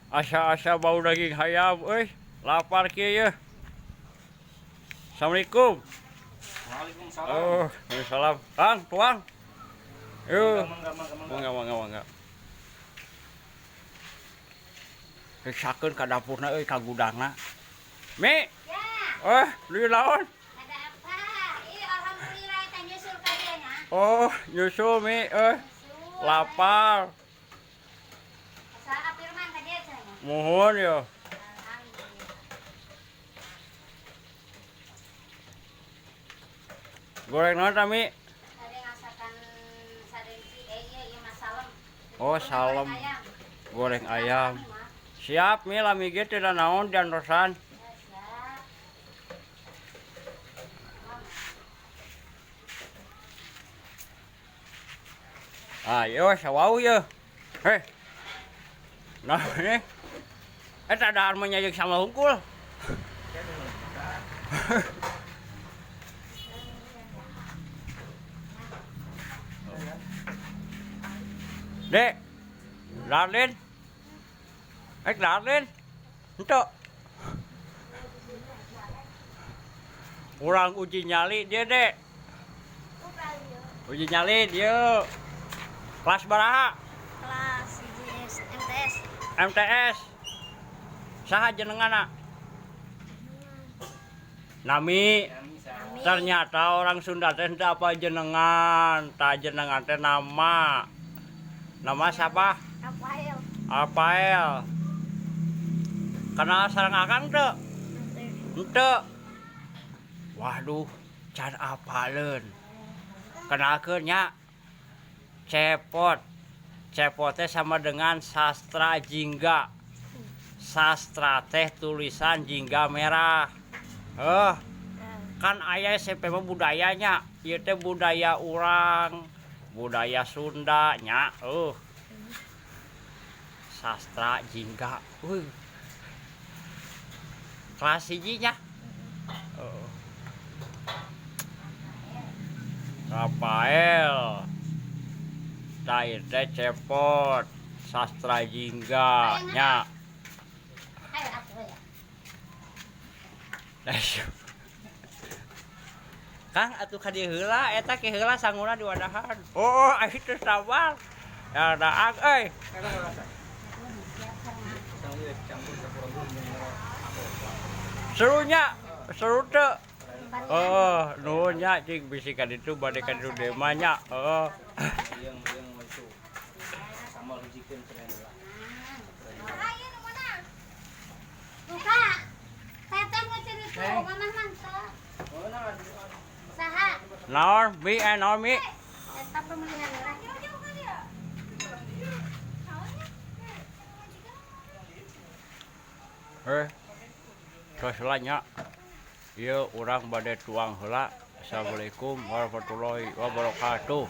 Asa-asa bau daging hayam euy, lapar kieu yeuh. Assalamualaikum. Waalaikumsalam. Oh, waalaikumsalam. Kang, tuang. Yuk. Mangga, mangga, mangga. Mangga, mangga, mangga. Riksakeun ka dapurna euy, ka gudangna. Mi. Ya. Eh, di naon? Ada apa? Ih, alhamdulillah eta nyusul ka dieu nya. Oh, nyusul Mi, eh. Nyusul. Lapar. Saha Firman ka dieu cenah nya? Muhun yo. Alhamdulillah. Goreng naon ta, Mi? Tadi ngasakan sadenci ieu ieu mah salem. Oh, salem. Goreng ayam. Goreng ayam. Siap, Mi, lami ge teu naon diantosan. Ya, siap. Ayo, sawau ye. Heh. Nah, ini. Eta dahar mah nyayeg sama hungkul. Dek. Darlin. Eh, Darlin. Henteu. Urang uji nyali dia, Dek. Uji nyali dia. Kelas baraha? Kelas 1 MTS. MTS. Saha jenengana? Nami. Ternyata orang Sunda teh henteu apa jenengan, tah jenengan teh nama. Nama siapa? Rafael. Rafael. Kenal sareng Akang teu? Henteu. Waduh, can apaleun. Kenalkeun nya. Cepot. Cepot teh sama dengan sastra jingga. Sastra teh tulisan jingga merah. Heh. Kan aya SMP mah budayanya. Ieu teh budaya urang, budaya Sunda nya. Sastra jingga. Kelas 1 nya. Rafael. Tah ieu teh Cepot, sastra jingga nya. Ayo atuh ya. Kang atuh ka dieu heula eta ke heula sanguna di wadahan. Oh, aing teu sabar. Ya daang euy. Serunya, seru teu. Oh, nuhun nya cing bisi ka ditu bade ka ditu deui mah nya. Heeh. Yang itu sambal hijikeun keren lah. Ayo nu mana? Buka. Teteh mau cerita, mamah mantap. Saha? Naon mi naon mi? Eta pemilihan lah. Tos heula nya. Ieu urang bade tuang heula. Assalamualaikum warahmatullahi wabarakatuh.